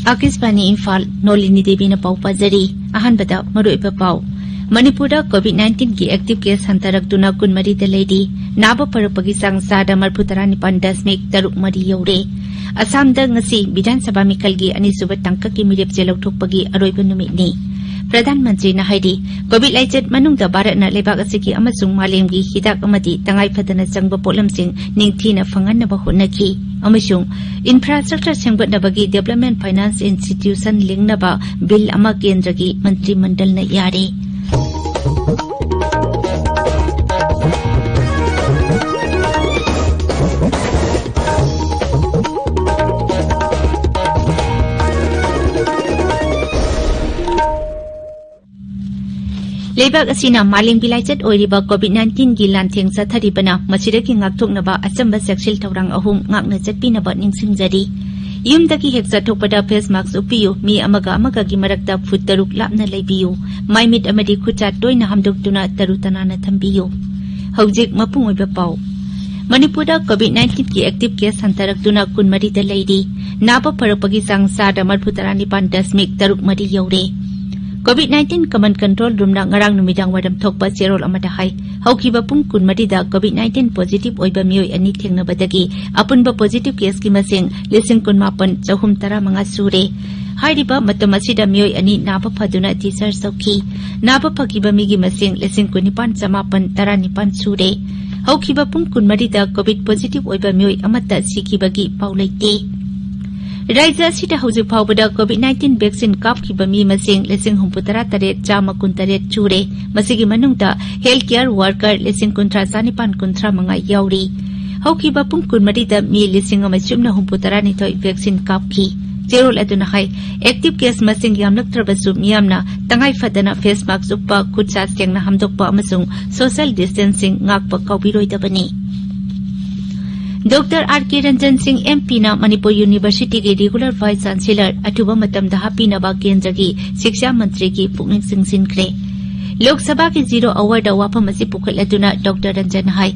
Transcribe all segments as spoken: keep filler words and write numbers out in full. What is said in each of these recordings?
ꯑꯥꯀꯥꯁꯕꯥꯅꯤ ꯏꯝꯐꯥꯜ, ꯅꯣꯂꯤꯅꯤ ꯗꯦꯕꯤꯅ ꯄꯥꯎ ꯄꯥꯖꯔꯤ꯫ ꯑꯍꯥꯟꯕꯗ ꯃꯔꯨꯑꯣꯏꯕ ꯄꯥꯎ꯫ ꯃꯅꯤꯄꯨꯔꯗ COVID nineteenꯒꯤ active case ꯍꯟꯊꯔꯛꯇꯨꯅ ꯀꯨꯟꯃꯔꯤꯗ ꯂꯩꯔꯤ꯫ ꯅꯥꯕ ꯐꯔꯛꯄꯒꯤ ꯆꯥꯡ ꯆꯥꯗ ꯃꯔꯤꯐꯨ ꯇꯔꯥꯅꯤꯄꯥꯟ ꯗꯁꯃꯤꯛ ꯇꯔꯨꯛ ꯃꯔꯤ ꯌꯧꯔꯦ꯫ ꯑꯁꯥꯝꯗ ꯉꯁꯤ ꯕꯤꯙꯥꯟ ꯁꯚꯥ ꯃꯤꯈꯜꯒꯤ ꯑꯅꯤꯁꯨꯕ ꯇꯥꯡꯀꯛꯀꯤ ꯃꯤꯔꯦꯞꯆꯦ ꯂꯧꯊꯣꯛꯄꯒꯤ ꯑꯔꯣꯏꯕ ꯅꯨꯃꯤꯠꯅꯤ꯫ ꯄ꯭ꯔꯙꯥꯟ ꯃꯟꯇ꯭ꯔꯤꯅ ꯍꯥꯏꯔꯤ, COVID ꯂꯥꯏꯆꯠ ꯃꯅꯨꯡꯗ ꯚꯥꯔꯠꯅ ꯂꯩꯕꯥꯛ ꯑꯁꯤꯒꯤ ꯑꯃꯁꯨꯡ ꯃꯥꯂꯦꯝꯒꯤ ꯍꯤꯗꯥꯛ ꯑꯃꯗꯤ ꯇꯉꯥꯏ ꯐꯗꯅ ꯆꯪꯕ ꯄꯣꯠꯂꯝꯁꯤꯡ ꯅꯤꯡꯊꯤꯅ ꯐꯪꯍꯟꯅꯕ ꯍꯣꯠꯅꯈꯤ ꯑꯃꯁꯨꯡ infrastructure ꯁꯦꯝꯒꯠꯅꯕꯒꯤ Development Finance Institution ꯂꯤꯡꯅꯕ ꯕꯤꯜ ꯑꯃ ꯀꯦꯟꯗ꯭ꯔꯒꯤ ꯃꯟꯇ꯭ꯔꯤ ꯃꯟꯗꯜꯅ ꯌꯥꯔꯦ꯫ ꯂꯩꯕꯥꯛ ꯑꯁꯤꯅ ꯃꯥꯂꯦꯝꯒꯤ ꯂꯥꯏꯆꯠ ꯑꯣꯏꯔꯤꯕ COVID nineteenꯒꯤ ꯂꯥꯟꯊꯦꯡ ꯆꯠꯊꯔꯤꯕꯅ ꯃꯁꯤꯗꯒꯤ ꯉꯥꯛꯊꯣꯛꯅꯕ ꯑꯆꯝꯕ ꯆꯦꯛꯁꯤꯜ ꯊꯧꯔꯥꯡ ꯑꯍꯨꯝ ꯉꯥꯛꯅ ꯆꯠꯄꯤꯅꯕ ꯅꯤꯡꯁꯤꯡꯖꯔꯤ꯫ ꯌꯨꯝꯗꯒꯤ ꯍꯦꯛ ꯆꯠꯊꯣꯛꯄꯗ face mask ꯎꯞꯄꯤꯌꯨ, ꯃꯤ ꯑꯃꯒ ꯑꯃꯒꯒꯤ ꯃꯔꯛꯇ ꯐꯨꯠ ꯇꯔꯨꯛ ꯂꯥꯞꯅ ꯂꯩꯕꯤꯌꯨ, ꯃꯥꯏꯃꯤꯠ ꯑꯃꯗꯤ ꯈꯨꯠꯁꯥ ꯇꯣꯏꯅ ꯍꯥꯝꯗꯣꯛꯇꯨꯅ ꯇꯔꯨ ꯇꯅꯥꯟꯅ ꯊꯝꯕꯤꯌꯨ꯫ ꯍꯧꯖꯤꯛ ꯃꯄꯨꯡ ꯑꯣꯏꯕ ꯄꯥꯎ꯫ ꯃꯅꯤꯄꯨꯔꯗ COVID nineteenꯒꯤ active case ꯍꯟꯊꯔꯛꯇꯨꯅ ꯀꯨꯟꯃꯔꯤꯗ ꯂꯩꯔꯤ꯫ ꯅꯥꯕ ꯐꯔꯛꯄꯒꯤ ꯆꯥꯡ ꯆꯥꯗ ꯃꯔꯤꯐꯨ ꯇꯔꯥꯅꯤꯄꯥꯟ ꯗꯁꯃꯤꯛ ꯇꯔꯨꯛ ꯃꯔꯤ ꯌꯧꯔꯦ꯫ COVID nineteen Command Control Roomꯅ ꯉꯔꯥꯡ ꯅꯨꯃꯤꯗꯥꯡ ꯋꯥꯏꯔꯝ ꯊꯣꯛꯄ ꯆꯦꯔꯣꯜ ꯑꯃꯗ ꯍꯥꯏ, ꯍꯧꯈꯤꯕ ꯄꯨꯡ ꯀꯨꯟꯃꯔꯤꯗ COVID nineteen positive ꯑꯣꯏꯕ ꯃꯤꯑꯣꯏ ꯑꯅꯤ ꯊꯦꯡꯅꯕꯗꯒꯤ ꯑꯄꯨꯟꯕ positive caseꯀꯤ ꯃꯁꯤꯡ ꯂꯤꯁꯤꯡ ꯀꯨꯟꯃꯥꯄꯟ ꯆꯍꯨꯝ ꯇꯔꯥꯃꯉꯥ ꯁꯨꯔꯦ꯫ ꯍꯥꯏꯔꯤꯕ ꯃꯇꯝ ꯑꯁꯤꯗ ꯃꯤꯑꯣꯏ ꯑꯅꯤ ꯅꯥꯕ ꯐꯗꯨꯅ discharge ꯇꯧꯈꯤ꯫ ꯅꯥꯕ ꯐꯈꯤꯕ ꯃꯤꯒꯤ ꯃꯁꯤꯡ ꯂꯤꯁꯤꯡ ꯀꯨꯟꯅꯤꯄꯥꯟ ꯆꯃꯥꯄꯟ ꯇꯔꯥꯅꯤꯄꯥꯟ ꯁꯨꯔꯦ꯫ ꯍꯧꯈꯤꯕ ꯄꯨꯡ ꯀꯨꯟꯃꯔꯤꯗ COVID positive ꯑꯣꯏꯕ ꯃꯤꯑꯣꯏ ꯑꯃꯠꯇ ꯁꯤꯈꯤꯕꯒꯤ ꯄꯥꯎ ꯂꯩꯇꯦ꯫ ꯔꯥꯖ꯭ꯌ ꯑꯁꯤꯗ ꯍꯧꯖꯤꯛ ꯐꯥꯎꯕꯗ COVID nineteen vaccine ꯀꯥꯞꯈꯤꯕ ꯃꯤ ꯃꯁꯤꯡ ꯂꯤꯁꯤꯡ ꯍꯨꯝꯐꯨ ꯇꯔꯥ ꯇꯔꯦꯠ ꯆꯥꯝꯃ ꯀꯨꯟ ꯇꯔꯦꯠ ꯁꯨꯔꯦ꯫ ꯃꯁꯤꯒꯤ ꯃꯅꯨꯡꯗ health care worker ꯂꯤꯁꯤꯡ ꯀꯨꯟꯊ꯭ꯔꯥ ꯆꯥꯅꯤꯄꯥꯟ ꯀꯨꯟꯊ꯭ꯔꯥ ꯃꯉꯥ ꯌꯥꯎꯔꯤ꯫ ꯍꯧꯈꯤꯕ ꯄꯨꯡ ꯀꯨꯟꯃꯔꯤꯗ ꯃꯤ ꯂꯤꯁꯤꯡ ꯑꯃ ꯆꯨꯝꯅ ꯍꯨꯝꯐꯨ ꯇꯔꯥꯅꯤꯊꯣꯏ vaccine ꯀꯥꯞꯈꯤ꯫ ꯆꯦꯔꯣꯜ ꯑꯗꯨꯅ ꯍꯥꯏ, active case ꯃꯁꯤꯡ ꯌꯥꯝꯂꯛꯇ꯭ꯔꯕꯁꯨ ꯃꯤꯌꯥꯝꯅ ꯇꯉꯥꯏ ꯐꯗꯅ face mask ꯎꯞꯄ, ꯈꯨꯠ ꯁꯥ ꯁꯦꯡꯅ ꯍꯥꯝꯗꯣꯛꯄ ꯑꯃꯁꯨꯡ social distancing ꯉꯥꯛꯄ ꯀꯥꯎꯕꯤꯔꯣꯏꯗꯕꯅꯤ꯫ ꯗꯣꯛꯇꯔ ꯑꯥꯔ ꯀꯦ ꯔꯟꯖꯟ ꯁꯤꯡ ꯑꯦꯝ ꯄꯤꯅ ꯃꯅꯤꯄꯨꯔ ꯌꯨꯅꯤꯚꯔꯁꯤꯇꯤꯒꯤ ꯔꯤꯒꯨꯂꯔ ꯚꯥꯏꯁ ꯆꯥꯟꯁꯦꯂꯔ ꯑꯊꯨꯕ ꯃꯇꯝꯗ ꯍꯥꯞꯄꯤꯅꯕ ꯀꯦꯟꯗ꯭ꯔꯒꯤ ꯁꯤꯛꯁꯥ ꯃꯟꯇ꯭ꯔꯤꯒꯤ ꯄꯨꯛꯅꯤꯡ ꯆꯤꯡꯁꯤꯟꯈ꯭ꯔꯦ꯫ ꯂꯣꯛ ꯁꯚꯥꯒꯤ ꯖꯤꯔꯣ ꯑꯋꯥꯔꯗ ꯋꯥꯐꯝ ꯑꯁꯤ ꯄꯨꯈꯠꯂꯗꯨꯅ ꯗꯣꯛꯇꯔ ꯔꯟꯖꯟꯅ ꯍꯥꯏ,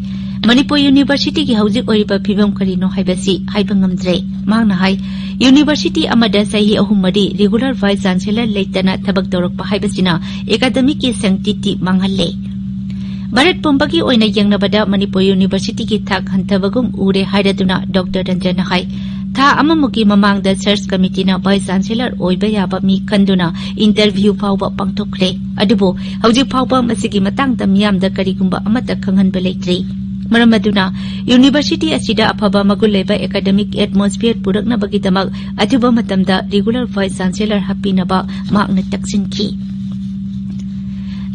ꯃꯅꯤꯄꯨꯔ ꯌꯨꯅꯤꯚꯔꯁꯤꯇꯤꯒꯤ ꯍꯧꯖꯤꯛ ꯑꯣꯏꯔꯤꯕ ꯐꯤꯕꯝ ꯀꯔꯤꯅꯣ ꯍꯥꯏꯕꯁꯤ ꯍꯥꯏꯕ ꯉꯝꯗ꯭ꯔꯦ꯫ ꯃꯍꯥꯛꯅ ꯍꯥꯏ, ꯌꯨꯅꯤꯚꯔꯁꯤꯇꯤ ꯑꯃꯗ ꯆꯍꯤ ꯑꯍꯨꯝ ꯃꯔꯤ ꯔꯤꯒꯨꯂꯔ ꯚꯥꯏꯁ ꯆꯥꯟꯁꯦꯂꯔ ꯂꯩꯇꯅ ꯊꯕꯛ ꯇꯧꯔꯛꯄ ꯍꯥꯏꯕꯁꯤꯅ ꯑꯦꯀꯥꯗꯃꯤꯛꯀꯤ ꯁꯦꯡꯇꯤꯇꯤ ꯃꯥꯡꯍꯜꯂꯦ꯫ ꯚꯥꯔꯠ ꯄꯨꯝꯕꯒꯤ ꯑꯣꯏꯅ ꯌꯦꯡꯅꯕꯗ ꯃꯅꯤꯄꯨꯔ ꯌꯨꯅꯤꯚꯔꯁꯤꯇꯤꯒꯤ ꯊꯥꯛ ꯍꯟꯊꯕꯒꯨꯝ ꯎꯔꯦ ꯍꯥꯏꯔꯗꯨꯅ ꯗꯣꯛꯇꯔ ꯔꯟꯖꯟꯅ ꯍꯥꯏ, ꯊꯥ ꯑꯃꯃꯨꯛꯀꯤ ꯃꯃꯥꯡꯗ ꯁꯔꯆ ꯀꯃꯤꯇꯤꯅ ꯚꯥꯏꯁ ꯆꯥꯟꯁꯦꯂꯔ ꯑꯣꯏꯕ ꯌꯥꯕ ꯃꯤ ꯈꯟꯗꯨꯅ ꯏꯟꯇꯔꯚ꯭ꯌꯨ ꯐꯥꯎꯕ ꯄꯥꯡꯊꯣꯛꯈ꯭ꯔꯦ꯫ ꯑꯗꯨꯕꯨ ꯍꯧꯖꯤꯛ ꯐꯥꯎꯕ ꯃꯁꯤꯒꯤ ꯃꯇꯥꯡꯗ ꯃꯤꯌꯥꯝꯗ ꯀꯔꯤꯒꯨꯝꯕ ꯑꯃꯠꯇ ꯈꯪꯍꯟꯕ ꯂꯩꯇ꯭ꯔꯤ꯫ ꯃꯔꯝ ꯑꯗꯨꯅ ꯌꯨꯅꯤꯚꯔꯁꯤꯇꯤ ꯑꯁꯤꯗ ꯑꯐꯕ ꯃꯒꯨꯟ ꯂꯩꯕ ꯑꯦꯀꯥꯗꯃꯤꯛ ꯑꯦꯠꯃꯣꯁꯐꯤꯌꯔ ꯄꯨꯔꯛꯅꯕꯒꯤꯗꯃꯛ ꯑꯊꯨꯕ ꯃꯇꯝꯗ ꯔꯤꯒꯨꯂꯔ ꯚꯥꯏꯁ ꯆꯥꯟꯁꯦꯂꯔ ꯍꯥꯞꯄꯤꯅꯕ ꯃꯍꯥꯛꯅ ꯇꯛꯁꯤꯟꯈꯤ꯫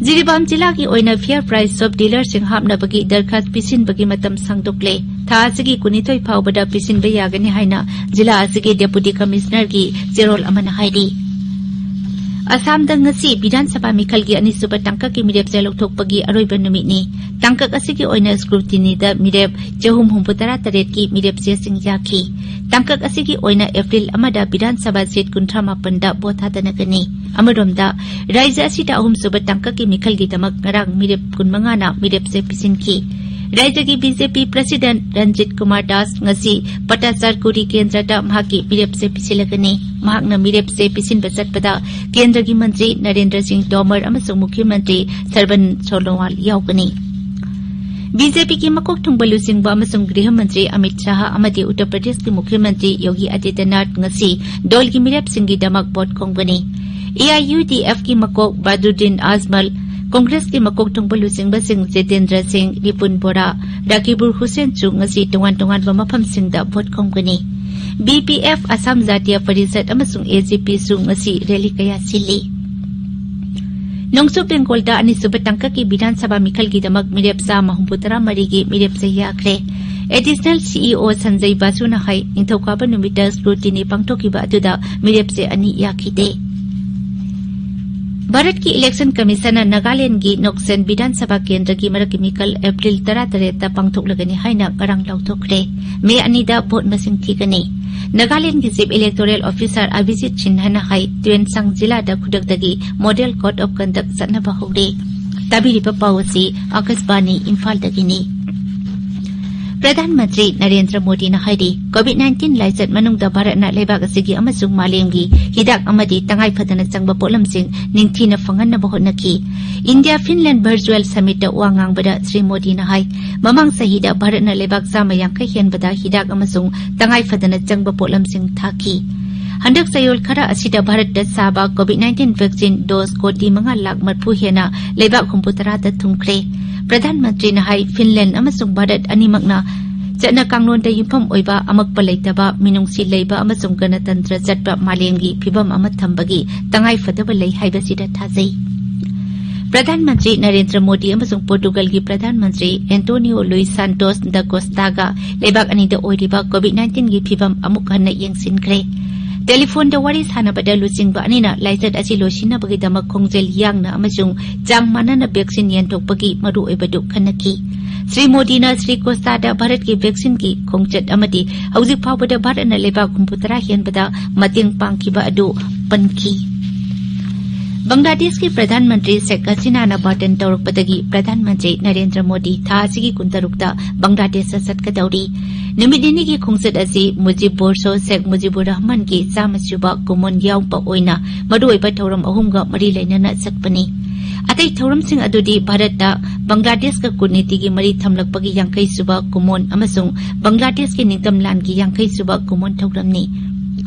ꯖꯤꯔꯤꯕꯥꯝ ꯖꯤꯂꯥꯒꯤ ꯑꯣꯏꯅ ꯐꯤꯌꯔ ꯄ꯭ꯔꯥꯏꯁ ꯁꯣꯞ ꯗꯤꯂꯔꯁꯤꯡ ꯍꯥꯞꯅꯕꯒꯤ ꯗꯔꯈꯥꯁ ꯄꯤꯁꯤꯟꯕꯒꯤ ꯃꯇꯝ ꯁꯥꯡꯗꯣꯛꯂꯦ꯫ ꯊꯥ ꯑꯁꯤꯒꯤ ꯀꯨꯟꯅꯤꯊꯣꯏ ꯐꯥꯎꯕꯗ ꯄꯤꯁꯤꯟꯕ ꯌꯥꯒꯅꯤ ꯍꯥꯏꯅ ꯖꯤꯂꯥ ꯑꯁꯤꯒꯤ ꯗꯦꯄꯨꯇꯤ ꯀꯃꯤꯁꯅꯔꯒꯤ ꯆꯦꯔꯣꯜ ꯑꯃꯅ ꯍꯥꯏꯔꯤ꯫ ꯑꯁꯥꯝꯗ ꯉꯁꯤ ꯕꯤꯙꯥꯟ ꯁꯚꯥ ꯃꯤꯈꯜꯒꯤ ꯑꯅꯤꯁꯨꯕ ꯇꯥꯡꯀꯛꯀꯤ ꯃꯤꯔꯦꯞ ꯆꯦ ꯂꯧꯊꯣꯛꯄꯒꯤ ꯑꯔꯣꯏꯕ ꯅꯨꯃꯤꯠꯅꯤ꯫ ꯇꯥꯡꯀꯛ ꯑꯁꯤꯒꯤ ꯑꯣꯏꯅ ꯁ꯭ꯀ꯭ꯔꯨꯇꯤꯅꯤꯗ ꯃꯤꯔꯦꯞ ꯆꯍꯨꯝ ꯍꯨꯝꯐꯨ ꯇꯔꯥ ꯇꯔꯦꯠꯀꯤ ꯃꯤꯔꯦꯞ ꯆꯦꯁꯤꯡ ꯌꯥꯈꯤ꯫ ꯇꯥꯡꯀꯛ ꯑꯁꯤꯒꯤ ꯑꯣꯏꯅ ꯑꯦꯄ꯭ꯔꯤꯜ ꯑꯃꯗ ꯕꯤꯙꯥꯟ ꯁꯚꯥ ꯁꯤꯠ ꯀꯨꯟꯊ꯭ꯔꯥ ꯃꯥꯄꯟꯗ ꯚꯣꯠ ꯊꯥꯗꯅꯒꯅꯤ꯫ ꯑꯃꯔꯣꯝꯗ, ꯔꯥꯖ꯭ꯌ ꯑꯁꯤꯗ ꯑꯍꯨꯝꯁꯨꯕ ꯇꯥꯡꯀꯛꯀꯤ ꯃꯤꯈꯜꯒꯤ ꯗꯃꯛ ꯉꯔꯥꯡ ꯃꯤꯔꯦꯞ ꯀꯨꯟꯃꯉꯥꯅ ꯃꯤꯔꯦꯞ ꯆꯦ ꯄꯤꯁꯤꯟꯈꯤ꯫ ꯔꯥꯖ꯭ꯌꯒꯤ ꯕꯤ ꯖꯦ ꯄꯤ ꯄ꯭ꯔꯁꯤꯗꯦꯟꯠ ꯔꯟꯖꯤꯠ ꯀꯨꯃꯥꯔ ꯗꯥꯁ ꯉꯁꯤ ꯄꯇꯥꯆꯥꯔꯀꯨꯔꯤ ꯀꯦꯟꯗ꯭ꯔꯗ ꯃꯍꯥꯛꯀꯤ ꯃꯤꯔꯦꯞ ꯆꯦ ꯄꯤꯁꯤꯜꯂꯒꯅꯤ꯫ ꯃꯍꯥꯛꯅ ꯃꯤꯔꯦꯞ ꯆꯦ ꯄꯤꯁꯤꯟꯕ ꯆꯠꯄꯗ ꯀꯦꯟꯗ꯭ꯔꯒꯤ ꯃꯟꯇ꯭ꯔꯤ ꯅꯔꯦꯟꯗ꯭ꯔ ꯁꯤꯡ ꯇꯣꯃꯔ ꯑꯃꯁꯨꯡ ꯃꯨꯈ꯭ꯌ ꯃꯟꯇ꯭ꯔꯤ ꯁꯔꯕꯟ ꯁꯣꯅꯣꯋꯥꯜ ꯌꯥꯎꯒꯅꯤ꯫ ꯕꯤ ꯖꯦ ꯄꯤꯒꯤ ꯃꯀꯣꯛ ꯊꯣꯡꯕ ꯂꯨꯆꯤꯡꯕ ꯑꯃꯁꯨꯡ ꯒ꯭ꯔꯤꯍ ꯃꯟꯇ꯭ꯔꯤ ꯑꯃꯤꯠ ꯁꯥꯍ ꯑꯃꯗꯤ ꯎꯠꯇꯔ ꯄ꯭ꯔꯗꯦꯁꯀꯤ ꯃꯨꯈ꯭ꯌ ꯃꯟꯇ꯭ꯔꯤ ꯌꯣꯒꯤ ꯑꯥꯗꯤꯇ꯭ꯌꯅꯥꯊ ꯉꯁꯤ ꯗꯣꯜꯒꯤ ꯃꯤꯔꯦꯞꯁꯤꯡꯒꯤꯗꯃꯛ ꯚꯣꯠ ꯈꯣꯝꯒꯅꯤ꯫ ꯑꯦ ꯑꯥꯏ ꯌꯨ ꯗꯤ ꯑꯦꯐꯀꯤ ꯃꯀꯣꯛ ꯕꯥꯗꯨꯗꯤꯟ ꯑꯖꯃꯜ, ꯀꯣꯡꯒ꯭ꯔꯦꯁꯀꯤ ꯃꯀꯣꯛ ꯊꯣꯡꯕ ꯂꯨꯆꯤꯡꯕꯁꯤꯡ ꯖꯤꯇꯦꯟꯗ꯭ꯔ ꯁꯤꯡ, ꯔꯤꯄꯨꯟ ꯕꯣꯔꯥ, ꯔꯥꯀꯤꯕꯨꯔ ꯍꯨꯁꯦꯟꯁꯨ ꯉꯁꯤ ꯇꯣꯉꯥꯟ ꯇꯣꯉꯥꯟꯕ ꯃꯐꯝꯁꯤꯡꯗ ꯚꯣꯠ ꯈꯣꯝꯒꯅꯤ꯫ B P F, Asom Jatiya Parishad ꯑꯃꯁꯨꯡ ꯑꯦ ꯖꯦ ꯄꯤꯁꯨ ꯉꯁꯤ ꯔꯦꯂꯤ ꯀꯌꯥ ꯁꯤꯜꯂꯤ꯫ ꯅꯣꯡꯆꯨꯞ ꯕꯦꯡꯒꯣꯜꯗ ꯑꯅꯤꯁꯨꯕ ꯇꯥꯡꯀꯛꯀꯤ ꯕꯤꯙꯥꯟ ꯁꯚꯥ ꯃꯤꯈꯜꯒꯤꯗꯃꯛ ꯃꯤꯔꯦꯞ ꯆꯥꯝꯃ ꯍꯨꯝꯐꯨ ꯇꯔꯥ ꯃꯔꯤꯒꯤ ꯃꯤꯔꯦꯞ ꯆꯦ ꯌꯥꯈ꯭ꯔꯦ꯫ ꯑꯦꯗꯤꯁꯅꯦꯜ ꯁꯤ ꯏ ꯑꯣ ꯁꯟꯖꯩ ꯕꯥꯁꯨꯅ ꯍꯥꯏ, ꯅꯤꯡꯊꯧꯀꯥꯕ ꯅꯨꯃꯤꯠꯇ ꯁ꯭ꯀ꯭ꯔꯨꯇꯤꯅꯤ ꯄꯥꯡꯊꯣꯛꯈꯤꯕ ꯑꯗꯨꯗ ꯃꯤꯔꯦꯞ ꯆꯦ ꯑꯅꯤ ꯌꯥꯈꯤꯗꯦ꯫ ꯚꯥꯔꯠꯀꯤ ꯏꯂꯦꯛꯁꯟ ꯀꯃꯤꯁꯟꯅ ꯅꯥꯒꯥꯂꯦꯟꯗꯒꯤ ꯅꯣꯛꯁꯦꯟ ꯕꯤꯙꯥꯟ ꯁꯚꯥ ꯀꯦꯟꯗ꯭ꯔꯒꯤ ꯃꯔꯛꯀꯤ ꯃꯤꯈꯜ ꯑꯦꯄ꯭ꯔꯤꯜ ꯇꯔꯥꯇꯔꯦꯠꯇ ꯄꯥꯡꯊꯣꯛꯂꯒꯅꯤ ꯍꯥꯏꯅ ꯉꯔꯥꯡ ꯂꯥꯎꯊꯣꯛꯈ꯭ꯔꯦ꯫ ꯃꯦ ꯑꯅꯤꯗ ꯚꯣꯠ ꯃꯁꯤꯡ ꯊꯤꯒꯅꯤ꯫ ꯅꯥꯒꯥꯂꯦꯟꯗꯒꯤ ꯆꯤꯐ ꯏꯂꯦꯛꯇꯣꯔꯦꯜ ꯑꯣꯐꯤꯁꯥꯔ ꯑꯕꯤꯖꯤꯠ ꯁꯤꯟꯍꯅ ꯍꯥꯏ, ꯇ꯭ꯋꯦꯟꯁꯥꯡ ꯖꯤꯂꯥꯗ ꯈꯨꯗꯛꯇꯒꯤ ꯃꯣꯗꯦꯜ ꯀꯣꯗ ꯑꯣꯐ ꯀꯟꯗꯛ ꯆꯠꯅꯕ ꯍꯧꯔꯦ꯫ ꯇꯥꯕꯤꯔꯤꯕ ꯄꯥꯎ ꯑꯁꯤ ꯑꯥꯀꯥꯁꯕꯥꯅꯤ ꯏꯝꯐꯥꯜꯗꯒꯤꯅꯤ꯫ ꯄ꯭ꯔꯙꯥꯟ ꯃꯟꯇ꯭ꯔꯤ ꯅꯔꯦꯟꯗ꯭ꯔ ꯃꯣꯗꯤꯅ ꯍꯥꯏꯔꯤ, ꯀꯣꯚꯤꯗ ꯅꯥꯏꯟꯇꯤꯟ ꯂꯥꯏꯆꯠ ꯃꯅꯨꯡꯗ ꯚꯥꯔꯠꯅ ꯂꯩꯕꯥꯛ ꯑꯁꯤꯒꯤ ꯑꯃꯁꯨꯡ ꯃꯥꯂꯦꯝꯒꯤ ꯍꯤꯗꯥꯛ ꯑꯃꯗꯤ ꯇꯉꯥꯏ ꯐꯗꯅ ꯆꯪꯕ ꯄꯣꯠꯂꯝꯁꯤꯡ ꯅꯤꯡꯊꯤꯅ ꯐꯪꯍꯟꯅꯕ ꯍꯣꯠꯅꯈꯤ꯫ ꯏꯟꯗꯤꯌꯥ ꯐꯤꯟꯂꯦꯟ ꯚꯔꯆꯨꯑꯦꯜ ꯁꯃꯤꯠꯇ ꯋꯥ ꯉꯥꯡꯕꯗ ꯁ꯭ꯔꯤ ꯃꯣꯗꯤꯅ ꯍꯥꯏ, ꯃꯃꯥꯡ ꯆꯍꯤꯗ ꯚꯥꯔꯠꯅ ꯂꯩꯕꯥꯛ ꯆꯥꯝꯃ ꯌꯥꯡꯈꯩ ꯍꯦꯟꯕꯗ ꯍꯤꯗꯥꯛ ꯑꯃꯁꯨꯡ ꯇꯉꯥꯏ ꯐꯗꯅ ꯆꯪꯕ ꯄꯣꯠꯂꯝꯁꯤꯡ ꯊꯥꯈꯤ꯫ ꯍꯟꯗꯛ ꯆꯌꯣꯜ ꯈꯔ ꯑꯁꯤꯗ ꯚꯥꯔꯠꯇ ꯁꯥꯕ ꯀꯣꯚꯤꯗ ꯅꯥꯏꯟꯇꯤꯟ ꯚꯦꯛꯁꯤꯟ ꯗꯣꯁ ꯀꯣꯇꯤ ꯃꯉꯥ ꯂꯥꯈ ꯃꯔꯐꯨ ꯍꯦꯟꯅ ꯂꯩꯕꯥꯛ ꯍꯨꯝꯐꯨ ꯇꯔꯥꯗ ꯊꯨꯡꯈ꯭ꯔꯦ꯫ ꯄ꯭ꯔꯙꯥꯟ ꯃꯟꯇ꯭ꯔꯤꯅ ꯍꯥꯏ, ꯐꯤꯟꯂꯦꯟ ꯑꯃꯁꯨꯡ ꯚꯥꯔꯠ ꯑꯅꯤꯃꯛꯅ ꯆꯠꯅ ꯀꯥꯡꯂꯣꯟꯗ ꯌꯨꯝꯐꯝ ꯑꯣꯏꯕ, ꯑꯃꯛꯄ ꯂꯩꯇꯕ, ꯃꯤꯅꯨꯡꯁꯤ ꯂꯩꯕ ꯑꯃꯁꯨꯡ ꯒꯅꯇꯟꯇ꯭ꯔ ꯆꯠꯄ ꯃꯥꯂꯦꯝꯒꯤ ꯐꯤꯚꯝ ꯑꯃ ꯊꯝꯕꯒꯤ ꯇꯉꯥꯏ ꯐꯗꯕ ꯂꯩ ꯍꯥꯏꯕꯁꯤꯗ ꯊꯥꯖꯩ꯫ ꯄ꯭ꯔꯙꯥꯟ ꯃꯟꯇ꯭ꯔꯤ ꯅꯔꯦꯟꯗ꯭ꯔ ꯃꯣꯗꯤ ꯑꯃꯁꯨꯡ ꯄꯣꯔꯇꯨꯒꯜꯒꯤ ꯄ꯭ꯔꯙꯥꯟ ꯃꯟꯇ꯭ꯔꯤ ꯑꯦꯟꯇꯣꯅꯤꯌꯣ ꯂꯨꯏꯁ ꯁꯥꯟꯇꯣꯁ ꯗ ꯀꯣꯁꯇꯥꯒ ꯂꯩꯕꯥꯛ ꯑꯅꯤꯗ ꯑꯣꯏꯔꯤꯕ ꯀꯣꯚꯤꯗ ꯅꯥꯏꯟꯇꯤꯟꯒꯤ ꯐꯤꯚꯝ ꯑꯃꯨꯛ ꯍꯟꯅ ꯌꯦꯡꯁꯤꯟꯈ꯭ꯔꯦ꯫ ꯇꯦꯂꯤꯐꯣꯟꯗ ꯋꯥꯔꯤ ꯁꯥꯟꯅꯕꯗ ꯂꯨꯆꯤꯡꯕ ꯑꯅꯤꯅ ꯂꯥꯏꯆꯠ ꯑꯁꯤ ꯂꯣꯏꯁꯤꯟꯅꯕꯒꯤꯗꯃꯛ ꯈꯣꯡꯖꯦꯜ ꯌꯥꯡꯅ ꯑꯃꯁꯨꯡ ꯆꯥꯡ ꯃꯥꯟꯅꯅ ꯚꯦꯛꯁꯤꯟ ꯌꯦꯟꯊꯣꯛꯄꯒꯤ ꯃꯔꯨꯑꯣꯏꯕꯗꯨ ꯈꯟꯅꯈꯤ꯫ ꯁ꯭ꯔꯤ ꯃꯣꯗꯤꯅ ꯁ꯭ꯔꯤ ꯀꯣꯁꯇꯥꯗ ꯚꯥꯔꯠꯀꯤ ꯚꯦꯛꯁꯤꯟꯒꯤ ꯈꯣꯡꯆꯠ ꯑꯃꯗꯤ ꯍꯧꯖꯤꯛ ꯐꯥꯎꯕꯗ ꯚꯥꯔꯠꯅ ꯂꯩꯕꯥꯛ ꯍꯨꯝꯐꯨꯇꯔꯥ ꯍꯦꯟꯕꯗ ꯃꯇꯦꯡ ꯄꯥꯡꯈꯤꯕ ꯑꯗꯨ ꯄꯟꯈꯤ꯫ ꯕꯪꯒ꯭ꯂꯥꯗꯦꯁꯀꯤ ꯄ꯭ꯔꯙꯥꯟ ꯃꯟꯇ꯭ꯔꯤ ꯁꯦꯈ ꯍꯁꯤꯅꯥꯅ ꯕꯥꯔꯇꯟ ꯇꯧꯔꯛꯄꯗꯒꯤ ꯄ꯭ꯔꯙꯥꯟ ꯃꯟꯇ꯭ꯔꯤ ꯅꯔꯦꯟꯗ꯭ꯔ ꯃꯣꯗꯤ ꯊꯥ ꯑꯁꯤꯒꯤ ꯀꯨꯟꯇꯔꯨꯛꯇ ꯕꯪꯒ꯭ꯂꯥꯗꯦꯁꯇ ꯆꯠꯀꯗꯧꯔꯤ꯫ ꯅꯨꯃꯤꯠ ꯅꯤꯅꯤꯒꯤ ꯈꯣꯡꯆꯠ ꯑꯁꯤ ꯃꯨꯖꯤꯕ ꯕꯣꯔꯁꯣ ꯁꯦꯈ ꯃꯨꯖꯤꯕꯨꯔ ꯔꯍꯃꯟꯒꯤ ꯆꯥꯝꯃ ꯁꯨꯕ ꯀꯨꯃꯣꯟ ꯌꯥꯎꯕ ꯑꯣꯏꯅ ꯃꯔꯨꯑꯣꯏꯕ ꯊꯧꯔꯝ ꯑꯍꯨꯝꯒ ꯃꯔꯤ ꯂꯩꯅꯅ ꯆꯠꯄꯅꯤ꯫ ꯑꯇꯩ ꯊꯧꯔꯝꯁꯤꯡ ꯑꯗꯨꯗꯤ ꯚꯥꯔꯠꯇ ꯕꯪꯒ꯭ꯂꯥꯗꯦꯁꯀ ꯀꯨꯠꯅꯤꯇꯤꯒꯤ ꯃꯔꯤ ꯊꯝꯂꯛꯄꯒꯤ ꯌꯥꯡꯈꯩ ꯁꯨꯕ ꯀꯨꯃꯣꯟ ꯑꯃꯁꯨꯡ ꯕꯪꯒ꯭ꯂꯥꯗꯦꯁꯀꯤ ꯅꯤꯡꯇꯝ ꯂꯥꯟꯒꯤ ꯌꯥꯡꯈꯩ ꯁꯨꯕ ꯀꯨꯃꯣꯟ ꯊꯧꯔꯝꯅꯤ꯫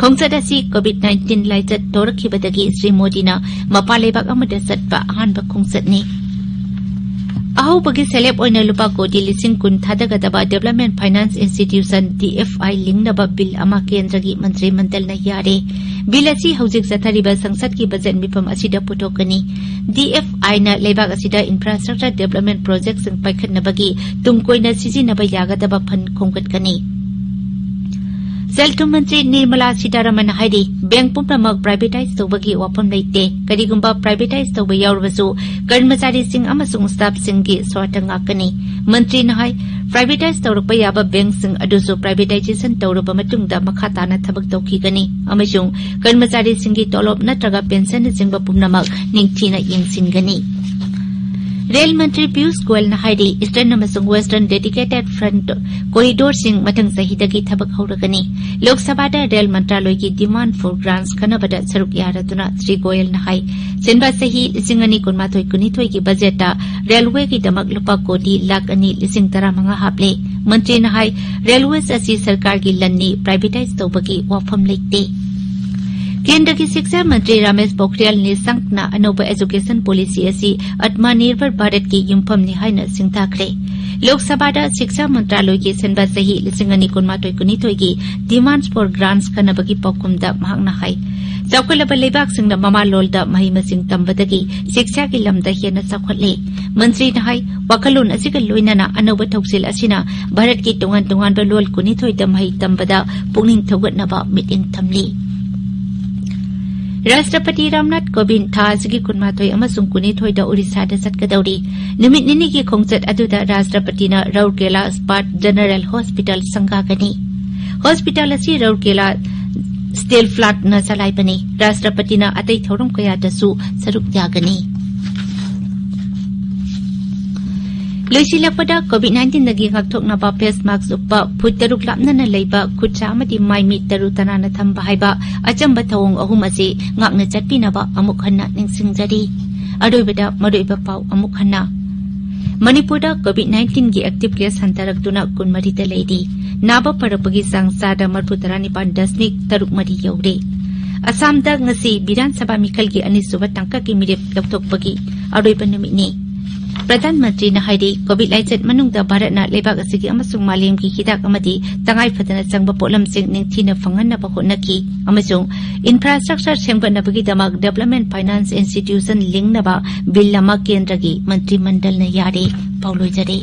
ꯈꯣꯡꯆꯠ ꯑꯁꯤ ꯀꯣꯚꯤꯗ ꯅꯥꯏꯟꯇꯤꯟ ꯂꯥꯏꯆꯠ ꯇꯧꯔꯛꯈꯤꯕꯗꯒꯤ ꯁ꯭ꯔꯤ ꯃꯣꯗꯤꯅ ꯃꯄꯥꯟ ꯂꯩꯕꯥꯛ ꯑꯃꯗ ꯆꯠꯄ ꯑꯍꯥꯟꯕ ꯈꯣꯡꯆꯠꯅꯤ꯫ ꯑꯍꯧꯕꯒꯤ ꯁꯦꯂꯦꯞ ꯑꯣꯏꯅ ꯂꯨꯄꯥ ꯀꯣꯇꯤ ꯂꯤꯁꯤꯡ ꯀꯨꯟ ꯊꯥꯗꯒꯗꯕ Development Finance Institution, D F I, ꯂꯤꯡꯅꯕ ꯕꯤꯜ ꯑꯃ ꯀꯦꯟꯗ꯭ꯔꯒꯤ ꯃꯟꯇ꯭ꯔꯤ ꯃꯟꯗꯜꯅ ꯌꯥꯔꯦ꯫ ꯕꯤꯜ ꯑꯁꯤ ꯍꯧꯖꯤꯛ ꯆꯠꯊꯔꯤꯕ ꯁꯪꯁꯠꯀꯤ ꯕꯖꯦꯠ ꯃꯤꯐꯝ ꯑꯁꯤꯗ ꯄꯨꯊꯣꯛꯀꯅꯤ꯫ ꯗꯤ ꯑꯦꯐ ꯑꯥꯏꯅ ꯂꯩꯕꯥꯛ ꯑꯁꯤꯗ infrastructure development projectꯁꯤꯡ ꯄꯥꯏꯈꯠꯅꯕꯒꯤ ꯇꯨꯡ ꯀꯣꯏꯅ ꯁꯤꯖꯤꯟꯅꯕ ꯌꯥꯒꯗꯕ ꯐꯟ ꯈꯣꯝꯒꯠꯀꯅꯤ꯫ ꯁꯦꯜ ꯊꯨꯝ ꯃꯟꯇ꯭ꯔꯤ ꯅꯤꯔꯃꯂꯥ ꯁꯤꯇꯥꯔꯥꯃꯟ ꯍꯥꯏꯔꯤ, ꯕꯦꯡꯛ ꯄꯨꯝꯅꯃꯛ ꯄ꯭ꯔꯥꯏꯚꯦꯇꯥꯏꯖ ꯇꯧꯕꯒꯤ ꯋꯥꯐꯝ ꯂꯩꯇꯦ꯫ ꯀꯔꯤꯒꯨꯝꯕ ꯄ꯭ꯔꯥꯏꯚꯦꯇꯥꯏꯖ ꯇꯧꯕ ꯌꯥꯎꯔꯕꯁꯨ ꯀꯔꯃꯆꯥꯔꯤꯁꯤꯡ ꯑꯃꯁꯨꯡ ꯁ꯭ꯇꯥꯐꯁꯤꯡꯒꯤ ꯁ꯭ꯋꯥꯔꯊ ꯉꯥꯛꯀꯅꯤ꯫ ꯃꯟꯇ꯭ꯔꯤꯅ ꯍꯥꯏ, ꯄ꯭ꯔꯥꯏꯚꯦꯇꯥꯏꯖ ꯇꯧꯔꯛꯄ ꯌꯥꯕ ꯕꯦꯡꯛꯁꯤꯡ ꯑꯗꯨꯁꯨ ꯄ꯭ꯔꯥꯏꯚꯦꯇꯥꯏꯖꯦꯁꯟ ꯇꯧꯔꯕ ꯃꯇꯨꯡꯗ ꯃꯈꯥ ꯇꯥꯅ ꯊꯕꯛ ꯇꯧꯈꯤꯒꯅꯤ ꯑꯃꯁꯨꯡ ꯀꯔꯃꯆꯥꯔꯤꯁꯤꯡꯒꯤ ꯇꯣꯂꯣꯞ ꯅꯠꯇ꯭ꯔꯒ ꯄꯦꯟꯁꯟꯅꯆꯤꯡꯕ ꯄꯨꯝꯅꯃꯛ ꯅꯤꯡꯊꯤꯅ ꯌꯦꯡꯁꯤꯟꯒꯅꯤ꯫ ꯔꯦꯜ ꯃꯟꯇ꯭ꯔꯤ ꯄꯤꯌꯨꯁ ꯒꯣꯌꯜꯅ ꯍꯥꯏꯔꯤ, ꯏꯁꯇꯔꯟ ꯑꯃꯁꯨꯡ ꯋꯦꯁꯇꯔꯟ ꯗꯦꯗꯤꯀꯦꯇꯦꯗ ꯐ꯭ꯔꯟꯠ ꯀꯣꯔꯤꯗꯣꯔꯁꯤꯡ ꯃꯊꯪ ꯆꯍꯤꯗꯒꯤ ꯊꯕꯛ ꯍꯧꯔꯒꯅꯤ꯫ ꯂꯣꯛ ꯁꯚꯥꯗ ꯔꯦꯜ ꯃꯟꯇ꯭ꯔꯥꯂꯣꯏꯒꯤ demand for grants ꯈꯟꯅꯕꯗ ꯁꯔꯨꯛ ꯌꯥꯔꯗꯨꯅ ꯁ꯭ꯔꯤ ꯒꯣꯌꯜꯅ ꯍꯥꯏ, ꯁꯤꯟꯕ ꯆꯍꯤ ꯂꯤꯁꯤꯡ ꯑꯅꯤ ꯀꯨꯟꯃꯥꯊꯣꯏ ꯀꯨꯟꯅꯤꯊꯣꯏꯒꯤ ꯕꯖꯦꯠꯇ ꯔꯦꯜꯋꯦꯒꯤꯗꯃꯛ ꯂꯨꯄꯥ ꯀꯣꯇꯤ ꯂꯥꯈ ꯑꯅꯤ ꯂꯤꯁꯤꯡ ꯇꯔꯥꯃꯉꯥ ꯍꯥꯞꯂꯦ꯫ ꯃꯟꯇ꯭ꯔꯤꯅ ꯍꯥꯏ, ꯔꯦꯜꯋꯦꯁ ꯑꯁꯤ ꯁꯔꯀꯥꯔꯒꯤ ꯂꯟꯅꯤ, ꯄ꯭ꯔꯥꯏꯚꯦꯇꯥꯏꯖ ꯇꯧꯕꯒꯤ ꯋꯥꯐꯝ ꯂꯩꯇꯦ꯫ ꯀꯦꯟꯗ꯭ꯔꯒꯤ ꯁꯤꯛꯁꯥ ꯃꯟꯇ꯭ꯔꯤ ꯔꯥꯃꯦꯁ ꯄꯣꯈ꯭ꯔꯤꯌꯥꯜ ꯅꯤꯁꯥꯡꯛꯅ ꯑꯅꯧꯕ ꯑꯦꯖꯨꯀꯦꯁꯟ ꯄꯣꯂꯤꯁꯤ ꯑꯁꯤ ꯑꯠꯃꯥꯅꯤꯔꯚꯔ ꯚꯥꯔꯠꯀꯤ ꯌꯨꯝꯐꯝꯅꯤ ꯍꯥꯏꯅ ꯁꯤꯡꯊꯥꯈ꯭ꯔꯦ꯫ ꯂꯣꯛ ꯁꯚꯥꯗ ꯁꯤꯛꯁꯥ ꯃꯟꯇ꯭ꯔꯥꯂꯣꯏꯒꯤ ꯁꯤꯟꯕ ꯆꯍꯤ ꯂꯤꯁꯤꯡ ꯑꯅꯤ ꯀꯨꯟꯃꯥꯊꯣꯏ ꯀꯨꯟꯅꯤꯊꯣꯏꯒꯤ demands for grants ꯈꯟꯅꯕꯒꯤ ꯄꯥꯎꯈꯨꯝꯗ ꯃꯍꯥꯛꯅ ꯍꯥꯏ, ꯆꯥꯎꯈꯠꯂꯕ ꯂꯩꯕꯥꯛꯁꯤꯡꯅ ꯃꯃꯥꯂꯣꯟꯗ ꯃꯍꯩ ꯃꯁꯤꯡ ꯇꯝꯕꯗꯒꯤ ꯁꯤꯛꯁꯥꯒꯤ ꯂꯝꯗ ꯍꯦꯟꯅ ꯆꯥꯎꯈꯠꯂꯦ꯫ ꯃꯟꯇ꯭ꯔꯤꯅ ꯍꯥꯏ, ꯋꯥꯈꯜꯂꯣꯟ ꯑꯁꯤꯒ ꯂꯣꯏꯅꯅ ꯑꯅꯧꯕ ꯊꯧꯁꯤꯜ ꯑꯁꯤꯅ ꯚꯥꯔꯠꯀꯤ ꯇꯣꯉꯥꯟ ꯇꯣꯉꯥꯟꯕ ꯂꯣꯜ ꯀꯨꯟꯅꯤꯊꯣꯏꯗ ꯃꯍꯩ ꯇꯝꯕꯗ ꯄꯨꯛꯅꯤꯡ ꯊꯧꯒꯠꯅꯕ ꯃꯤꯠꯌꯦꯡ ꯊꯝꯂꯤ꯫ ꯔꯥꯁꯇ꯭ꯔꯄꯇꯤ ꯔꯥꯝꯅꯥꯊ ꯀꯣꯕꯤꯟꯗ ꯊꯥ ꯑꯁꯤꯒꯤ ꯀꯨꯟꯃꯥꯊꯣꯏ ꯑꯃꯁꯨꯡ ꯀꯨꯟꯅꯤꯊꯣꯏꯗ ꯎꯔꯤꯁꯥꯗ ꯆꯠꯀꯗꯧꯔꯤ꯫ ꯅꯨꯃꯤꯠ ꯅꯤꯅꯤꯒꯤ ꯈꯣꯡꯆꯠ ꯑꯗꯨꯗ ꯔꯥꯁꯇ꯭ꯔꯄꯇꯤꯅ ꯔꯧꯔꯀꯦꯂꯥ ꯁ꯭ꯄꯥꯠ ꯖꯦꯅꯔꯦꯜ ꯍꯣꯁꯄꯤꯇꯥꯜ ꯁꯪꯒꯥꯒꯅꯤ꯫ ꯍꯣꯁꯄꯤꯇꯥꯜ ꯑꯁꯤ ꯔꯧꯔꯀꯦꯂꯥ ꯁ꯭ꯇꯤꯜ ꯐ꯭ꯂꯥꯟꯠꯅ ꯆꯂꯥꯏꯕꯅꯤ꯫ ꯔꯥꯁꯇ꯭ꯔꯄꯇꯤꯅ ꯑꯇꯩ ꯊꯧꯔꯝ ꯀꯌꯥꯗꯁꯨ ꯁꯔꯨꯛ ꯌꯥꯒꯅꯤ꯫ ꯂꯣꯏꯁꯤꯜꯂꯛꯄꯗ, ꯀꯣꯚꯤꯗ ꯅꯥꯏꯟꯇꯤꯟꯗꯒꯤ ꯉꯥꯛꯊꯣꯛꯅꯕ ꯐꯦꯁ ꯃꯥꯛꯁ ꯎꯞꯄ, ꯐꯨꯠ ꯇꯔꯨꯛ ꯂꯥꯞꯅꯅ ꯂꯩꯕ, ꯈꯨꯠ ꯁꯥ ꯑꯃꯗꯤ ꯃꯥꯏ ꯃꯤꯠ ꯇꯔꯨ ꯇꯅꯥꯟꯅ ꯊꯝꯕ ꯍꯥꯏꯕ ꯑꯆꯝꯕ ꯊꯧꯑꯣꯡ ꯑꯍꯨꯝ ꯑꯁꯤ ꯉꯥꯛꯅ ꯆꯠꯄꯤꯅꯕ ꯑꯃꯨꯛ ꯍꯟꯅ ꯅꯤꯡꯁꯤꯡꯖꯔꯤ꯫ ꯑꯔꯣꯏꯕꯗ ꯃꯔꯨꯑꯣꯏꯕ ꯄꯥꯎ ꯑꯃꯨꯛ ꯍꯟꯅ꯫ ꯃꯅꯤꯄꯨꯔꯗ ꯀꯣꯚꯤꯗ ꯅꯥꯏꯟꯇꯤꯟꯒꯤ ꯑꯦꯛꯇꯤꯚ ꯀꯦꯁ ꯍꯟꯊꯔꯛꯇꯨꯅ ꯀꯨꯟꯃꯔꯤꯗ ꯂꯩꯔꯤ꯫ ꯅꯥꯕ ꯐꯔꯛꯄꯒꯤ ꯆꯥꯡ ꯆꯥꯗ ꯃꯔꯤꯐꯨ ꯇꯔꯥꯅꯤꯄꯥꯟ ꯗꯁꯃꯤꯛ ꯇꯔꯨꯛ ꯃꯔꯤ ꯌꯧꯔꯦ꯫ ꯑꯁꯥꯝꯗ ꯉꯁꯤ ꯕꯤꯙꯥꯟ ꯁꯚꯥ ꯃꯤꯈꯜꯒꯤ ꯑꯅꯤꯁꯨꯕ ꯇꯥꯡꯀꯛꯀꯤ ꯃꯤꯔꯦꯞ ꯂꯧꯊꯣꯛꯄꯒꯤ ꯑꯔꯣꯏꯕ ꯅꯨꯃꯤꯠꯅꯤ꯫ ꯄ꯭ꯔꯙꯥꯟ ꯃꯟꯇ꯭ꯔꯤꯅ ꯍꯥꯏꯔꯤ, ꯀꯣꯚꯤꯗ ꯂꯥꯏꯆꯠ ꯃꯅꯨꯡꯗ ꯚꯥꯔꯠꯅ ꯂꯩꯕꯥꯛ ꯑꯁꯤꯒꯤ ꯑꯃꯁꯨꯡ ꯃꯥꯂꯦꯝꯒꯤ ꯍꯤꯗꯥꯛ ꯑꯃꯗꯤ ꯇꯉꯥꯏ ꯐꯗꯅ ꯆꯪꯕ ꯄꯣꯠꯂꯝꯁꯤꯡ ꯅꯤꯡꯊꯤꯅ ꯐꯪꯍꯟꯅꯕ ꯍꯣꯠꯅꯈꯤ ꯑꯃꯁꯨꯡ ꯏꯟꯐ꯭ꯔꯥꯁ꯭ꯇ꯭ꯔꯛꯆꯔ ꯁꯦꯝꯒꯠꯅꯕꯒꯤꯗꯃꯛ ꯗꯦꯚꯂꯞꯃꯦꯟꯠ ꯐꯥꯏꯅꯥꯟꯁ ꯏꯟꯁꯇꯤꯇ꯭ꯌꯨꯁꯟ ꯂꯤꯡꯅꯕ ꯕꯤꯜ ꯑꯃ ꯀꯦꯟꯗ꯭ꯔꯒꯤ ꯃꯟꯇ꯭ꯔꯤ ꯃꯟꯗꯜꯅ ꯌꯥꯔꯦ꯫ ꯄꯥꯎ ꯂꯣꯏꯖꯔꯦ꯫